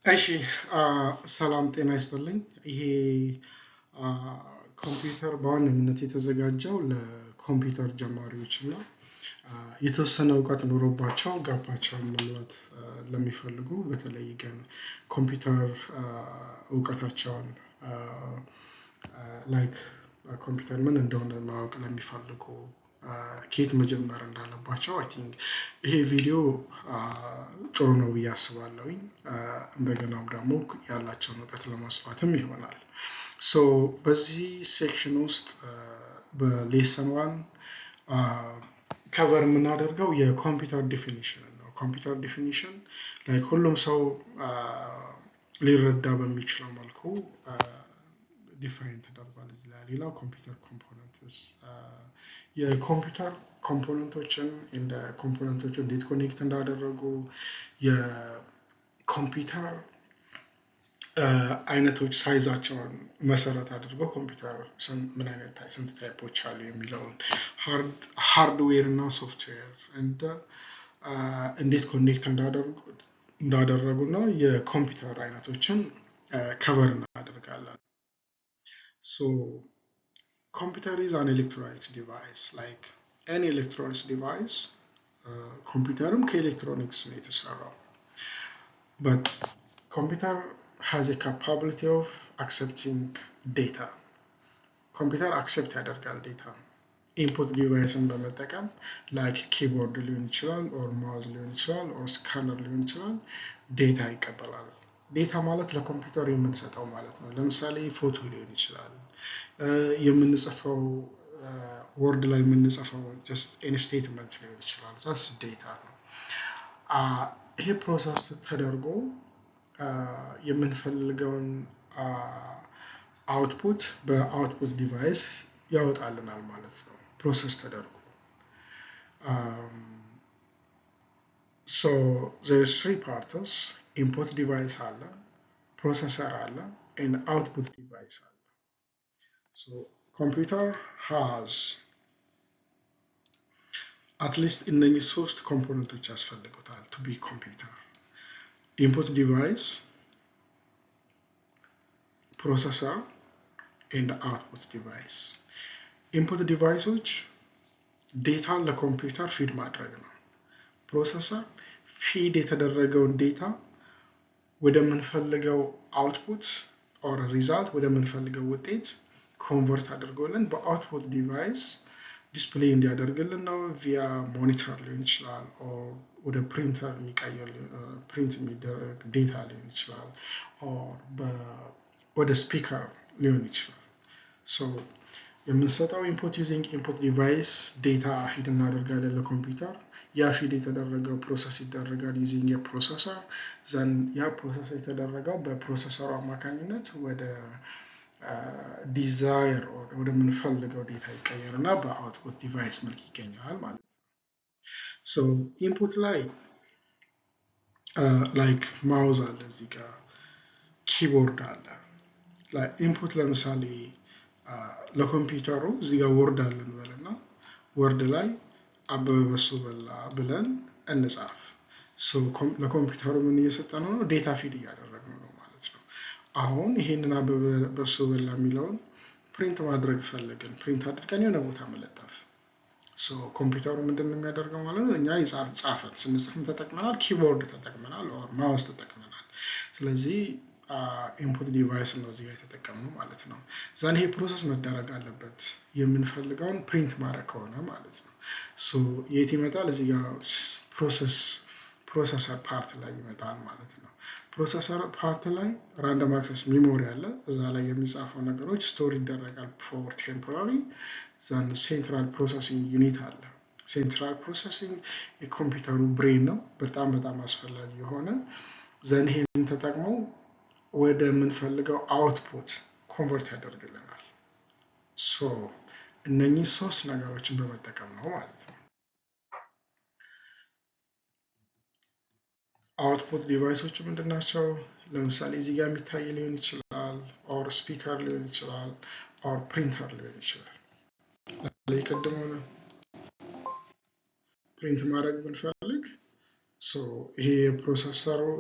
እሺ፣ ሰላም ጤና ይስጥልኝ። ይሄ ኮምፒውተር በዋነኝነት የተዘጋጀው ለኮምፒውተር ጀማሪዎች እና የተወሰነ እውቀት ኖሮባቸው gap ኣቸውን መሙላት ለሚፈልጉ፣ በተለይ ግን ኮምፒውተር እውቀታቸውን like ኮምፒውተር ምን እንደሆነ ማወቅ ለሚፈልጉ፣ ከየት መጀመር እንዳለባቸው I think ይሄ ቪዲዮ ጥሩ ነው ብዬ አስባለሁኝ። እንደገናም ደግሞ ያላቸውን እውቀት ለማስፋትም ይሆናል። So በዚህ section ውስጥ በ lesson one cover የምናደርገው የኮምፒውተር definition ነው። ኮምፒውተር definition like ሁሉም ሰው ሊረዳ በሚችለው መልኩ define ተደርጓል እዚህ ላይ። ሌላው ኮምፒውተር components፣ የኮምፒውተር component ኦችን፣ እንደ component ኦቹ እንዴት connect እንዳደረጉ፣ የኮምፒውተር አይነቶች size ኣቸውን መሰረት አድርጎ ኮምፒውተር ምን አይነት ስንት type ኦች አሉ የሚለውን፣ hardware እና ሶፍትዌር እንደ እንዴት connect እንዳደረጉ እና የኮምፒውተር አይነቶችን cover እናደርጋለን። So computer is an electronics device like any electronics device። ኮምፒውተርም ከኤሌክትሮኒክስ ነው የተሰራው። But computer has a capability of accepting data። ኮምፒውተር accept ያደርጋል data input device ን በመጠቀም፣ like keyboard ሊሆን ይችላል፣ or mouse ሊሆን ይችላል፣ or scanner ሊሆን ይችላል። Data ይቀበላል። Data ማለት ለኮምፒውተር የምንሰጠው ማለት ነው። ለምሳሌ ፎቶ ሊሆን ይችላል፣ የምንጽፈው Word ላይ የምንጽፈው just any statement ሊሆን ይችላል። That's data ነው። ይሄ process ተደርጎ የምንፈልገውን output በ output device ያወጣልናል ማለት ነው። Process ተደርጎ። So there's three parts። Input device አለ፣ processor አለ፣ and output device አለ። So computer has at least እነኚህ ሶስት component ኦች ያስፈልጉታል to be computer። Input device፣ processor and output device። Input device ኦች data ን ለኮምፒውተር feed ማድረግ ነው። Processor feed የተደረገውን data ወደምንፈልገው output or result፣ ወደምንፈልገው ውጤት convert አድርጎልን በ output device display እንዲያደርግልን ነው። Via monitor ሊሆን ይችላል፣ or ወደ ፕሪንተር የሚቀየር print የሚደረግ data ሊሆን ይችላል፣ or ወደ speaker ሊሆን ይችላል። So የምንሰጠው input፣ using input device data feed እናደርጋለን ለኮምፒውተር። ያ feed የተደረገው process ይደረጋል using የ processor። Then ያ process የተደረገው በ processor ኡ አማካኝነት ወደ desire ወደምንፈልገው data ይቀየር እና በ output device መልክ ይገኛል ማለት ነው። So input ላይ like mouse አለ፣ እዚህ ጋር keyboard አለ። Input ለምሳሌ ለኮምፒውተሩ እዚህ ጋር Word አለ እንበልና Word ላይ አበበ በሶ በላ ብለን እንጻፍ። ለኮምፒውተሩ ምን እየሰጠነው ነው? Data feed እያደረግነው ነው ማለት ነው። አሁን ይሄንን አበበ በሶ በላ የሚለውን print ማድረግ ፈለግን። Print አድርገን የሆነ ቦታ መለጠፍ። ኮምፒውተሩ ምንድን ነው የሚያደርገው ማለት ነው? እኛ ጻፈን፣ ስንጽፍም ተጠቅመናል፣ keyboard ተጠቅመናል፣ or mouse ተጠቅመናል። ስለዚህ input device ነው እዚህ ጋር የተጠቀምነው ማለት ነው። Then ይሄ process መደረግ አለበት የምንፈልገውን print ማድረግ ከሆነ ማለት ነው። So የት ይመጣል? እዚህ ጋር processor part ላይ ይመጣል ማለት ነው። Processor part ላይ random access memory አለ። እዛ ላይ የሚጻፈው ነገሮች store ይደረጋል for temporary። Then central processing unit አለ። Central processing የኮምፒውተሩ brain ነው። በጣም በጣም አስፈላጊ የሆነ። Then ይሄንን ተጠቅመው ወደምንፈልገው output convert ያደርግልናል። So እነኚህ ሶስት ነገሮችን በመጠቀም ነው ማለት ነው። Output device ኦቹ ምንድን ናቸው? ለምሳሌ እዚህ ጋር የሚታይ ሊሆን ይችላል፣ or speaker ሊሆን ይችላል፣ or printer ሊሆን ይችላል። ቅድሙን print ማድረግ ብንፈልግ ይሄ የ processor ኡ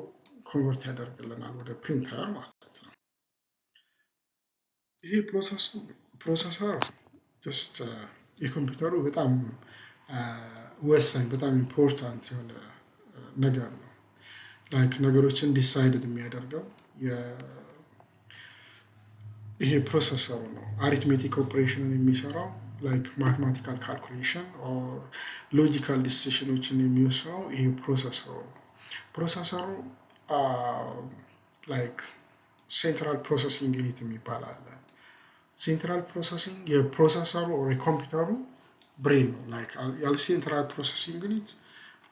convert ያደርግልናል ወደ ፕሪንተር ማለት ነው። ይሄ processor just የኮምፒውተሩ በጣም ወሳኝ፣ በጣም important የሆነ ነገር ነው። Like ነገሮችን decided የሚያደርገው ይሄ processor ኡ ነው። Arithmetic operation ን የሚሰራው፣ like mathematical calculation or logical decision ኦችን የሚወስነው ይሄ processor ኡ ነው። Processor ኡ like central processing unit የሚባል አለ። Central processing የ processor ኡ or የኮምፒውተሩ brain ነው። Like ያለ central processing unit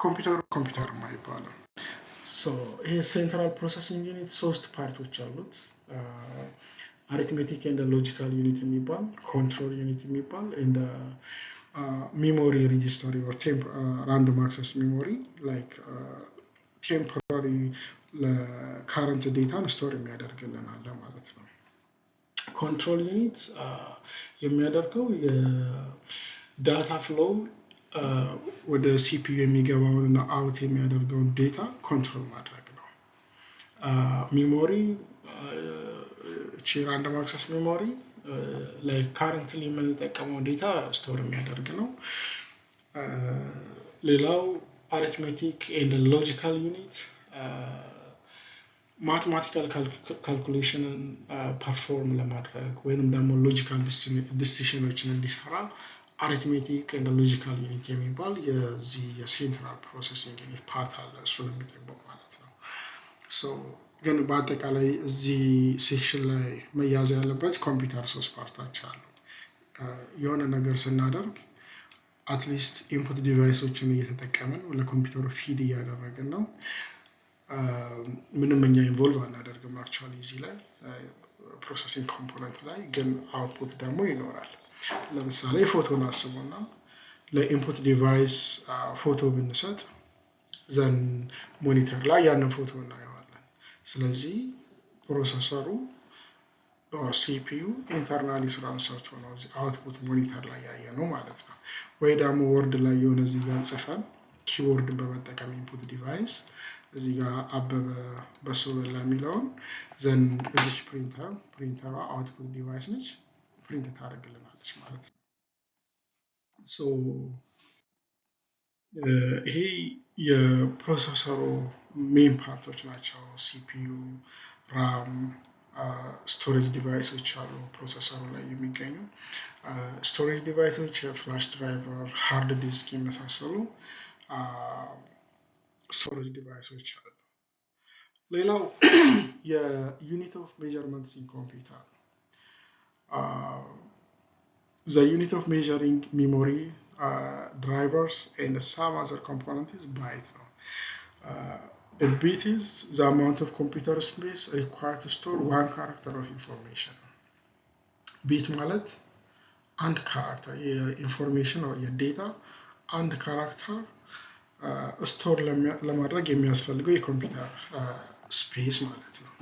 ኮምፒውተሩ ኮምፒውተር አይባልም። ይሄ central processing unit ሶስት part ኦች አሉት። Arithmetic and logical unit የሚባል፣ control unit የሚባል and memory register፣ random access memory፣ like temporary ለ current data ን store የሚያደርግልን አለ ማለት ነው። Control unit የሚያደርገው የ data flow ወደ CPU የሚገባውን እና out የሚያደርገውን data control ማድረግ ነው። Memory፣ እቺ random access memory ላይ currently የምንጠቀመው data store የሚያደርግ ነው። ሌላው arithmetic and logical unit mathematical calculation ን perform ለማድረግ ወይንም ደግሞ logical decision ኦችን እንዲሰራ arithmetic and logical unit የሚባል የዚህ የ central processing unit part አለ። እሱን የሚጠቅመው ማለት ነው። ግን በአጠቃላይ እዚህ section ላይ መያዝ ያለበት ኮምፒውተር ሶስት part ኦች አሉ። የሆነ ነገር ስናደርግ at least input device ኦችን እየተጠቀምን ለኮምፒውተሩ feed እያደረግን ነው። ምንም እኛ involve አናደርግም actually እዚህ ላይ processing component ላይ፣ ግን output ደግሞ ይኖራል። ለምሳሌ ፎቶን አስቡና ለ input device ፎቶ ብንሰጥ then monitor ላይ ያንን ፎቶ እናየዋለን። ስለዚህ processor ኡ CPU internally ስራውን ሰርቶ ነው output monitor ላይ ያየ ነው ማለት ነው። ወይ ደግሞ Word ላይ የሆነ እዚህ ጋር ጽፈን keyboard ን በመጠቀም input device እዚህ ጋር አበበ በሶ በላ የሚለውን then እዚች printer ሯ output device ነች፣ print ታደርግልናለች ማለት ነው። So ይሄ የ processor ኡ main part ኦች ናቸው። CPU፣ RAM፣ storage device ኦች አሉ processor ኡ ላይ የሚገኙ storage device ኦች፣ flash driver፣ hard disk የመሳሰሉ storage device ኦች አሉ። ሌላው የ unit of measurements in computer። The unit of measuring memory, drivers and some other component is byte ነው። A bit is the amount of computer space required to store one character of information. Bit ማለት አንድ character የ information የ data አንድ character store ለማድረግ የሚያስፈልገው የኮምፒውተር space ማለት ነው።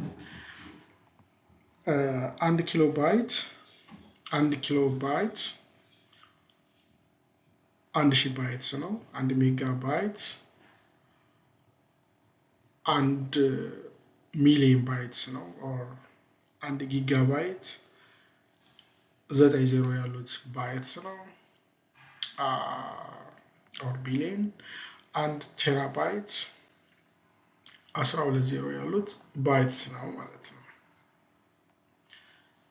1 ኪሎ ባይት፣ 1 ኪሎ ባይት 1000 bytes ነው። 1 ሜጋ ባይት 1 ሚሊዮን bytes ነው። Or 1 gigabyte ዘጠኝ ዜሮ ያሉት bytes ነው or ቢሊዮን። 1 terabyte 12 ዜሮ ያሉት bytes ነው ማለት ነው።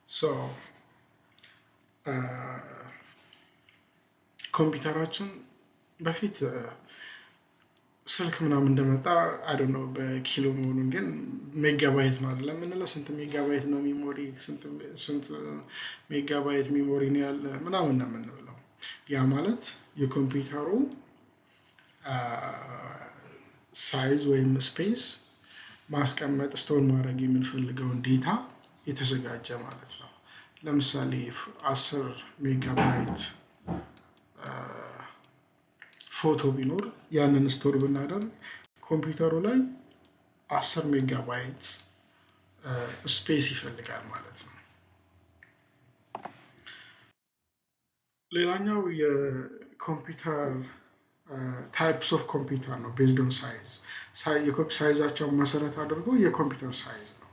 So ኮምፒውተራችን በፊት ስልክ ምናምን እንደመጣ፣ I don't know በኪሎ መሆኑን፣ ግን ሜጋባይት ነው አይደለም የምንለው። ስንት ሜጋባይት ነው memory፣ ስንት megabyte memory ነው ያለ ምናምን ነው የምንለው። ያ ማለት የኮምፒውተሩ size ወይም space ማስቀመጥ፣ store ማድረግ የምንፈልገውን data የተዘጋጀ ማለት ነው። ለምሳሌ 10 ሜጋባይት ፎቶ ቢኖር ያንን store ብናደርግ ኮምፒውተሩ ላይ 10 megabyte space ይፈልጋል ማለት ነው። ሌላኛው የኮምፒውተር Types of computer ነው based on size። Size ኣቸውን መሰረት አድርጎ የኮምፒውተር size ነው።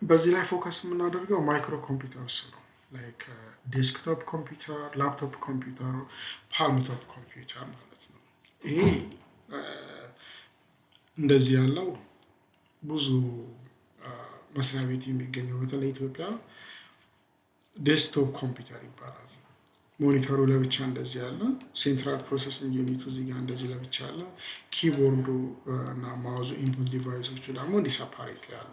በዚህ ላይ focus የምናደርገው micro computers ነው። Like desktop computer፣ laptop computer፣ palmtop computer ማለት ነው። ይሄ እንደዚህ ያለው ብዙ መስሪያ ቤት የሚገኘው፣ በተለይ ኢትዮጵያ፣ desktop computer ይባላል። Monitor ኡ ለብቻ እንደዚህ ያለ፣ central processing unit ኡ እዚህ ጋር እንደዚህ ለብቻ ያለ፣ keyboard ኡ እና mouse ኡ input device ኦቹ ደግሞ እንዲህ separate ያሉ፣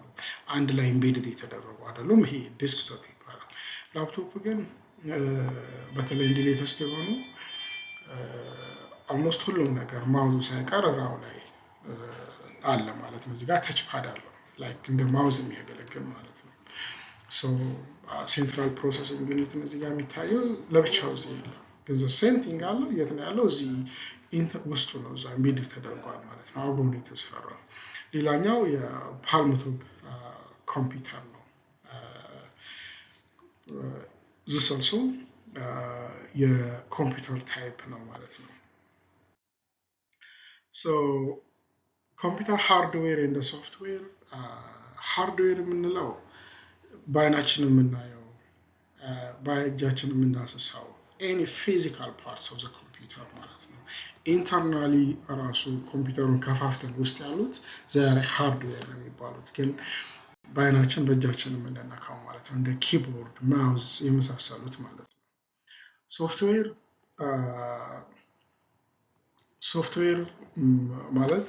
አንድ ላይ embedded የተደረጉ አይደሉም። ይሄ desktop ይባላል። ላፕቶፕ ግን በተለይ እንዲህ latest የሆኑ almost ሁሉም ነገር mouse ኡ ሳይቀር ራው ላይ አለ ማለት ነው። እዚህ ጋር touch pad አለው፣ like እንደ mouse የሚያገለግል ማለት ነው። Central processing unit እዚህ ጋር የሚታየው ለብቻው እዚህ የለም፣ ግን same thing አለ። የት ነው ያለው? እዚህ ውስጡ ነው፣ እዛ embedded ተደርጓል ማለት ነው። አብሮ ነው የተሰራው። ሌላኛው የ palmtop computer ነው። This also የኮምፒውተር type ነው ማለት ነው። So computer hardware and software። Hardware የምንለው በአይናችን የምናየው፣ በእጃችን የምንዳስሰው any physical parts of the computer ማለት ነው። Internally ራሱ ኮምፒውተሩን ከፋፍተን ውስጥ ያሉት ዛሬ hardware ነው የሚባሉት፣ ግን በአይናችን በእጃችን የምንነካው ማለት ነው። እንደ keyboard፣ mouse የመሳሰሉት ማለት ነው። ሶፍትዌር ማለት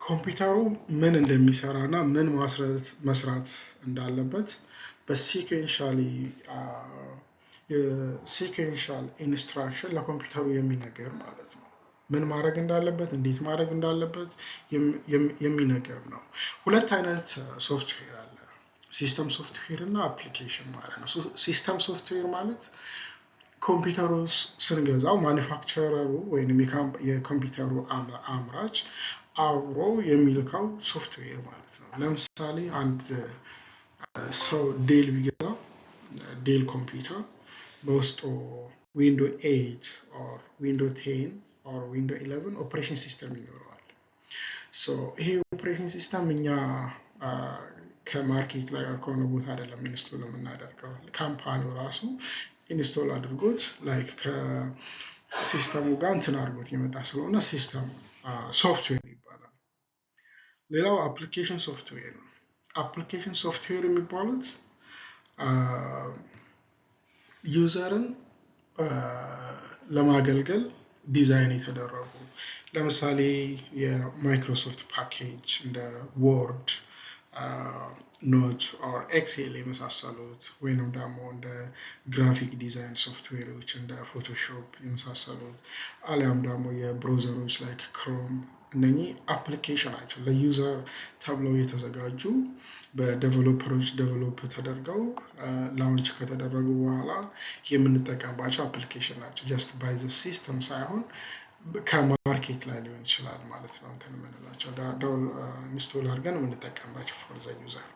ኮምፒውተሩ ምን እንደሚሰራ እና ምን መስራት እንዳለበት በ sequential instruction ለኮምፒውተሩ የሚነገር ማለት ነው። ምን ማድረግ እንዳለበት፣ እንዴት ማድረግ እንዳለበት የሚነገር ነው። ሁለት አይነት ሶፍትዌር አለ። System software እና application ማለት ነው። System software ማለት ኮምፒውተሩ ስንገዛው manufacturer ኡ ወይም የኮምፒውተሩ አምራች አብሮ የሚልከው ሶፍትዌር ማለት ነው። ለምሳሌ አንድ ሰው Dell ቢገዛ፣ Dell ኮምፒውተር በውስጡ Window 8 or Window 10 or Window 11 operation system ይኖረዋል። ይሄ operation system እኛ ከ market ላይ ከሆነ ቦታ አይደለም install የምናደርገው። Company ው ራሱ install አድርጎት like ከ system ኡ ጋር እንትን አድርጎት የመጣ ስለሆነ system software ይባላል። ሌላው application ሶፍትዌር ነው። Application software የሚባሉት user ን ለማገልገል ዲዛይን የተደረጉ፣ ለምሳሌ የ Microsoft package እንደ Word፣ Note or Excel የመሳሰሉት፣ ወይንም ደግሞ እንደ graphic design software ኦች እንደ Photoshop የመሳሰሉት፣ አሊያም ደግሞ የ browser ኦች like Chrome፣ እነኚህ application ናቸው። ለ user ተብለው የተዘጋጁ፣ በ developer ኦች develop ተደርገው launch ከተደረጉ በኋላ የምንጠቀምባቸው application ናቸው። Just by the system ሳይሆን ከ market ላይ ሊሆን ይችላል ማለት ነው። እንትን የምንላቸው install አድርገን የምንጠቀምባቸው for the user።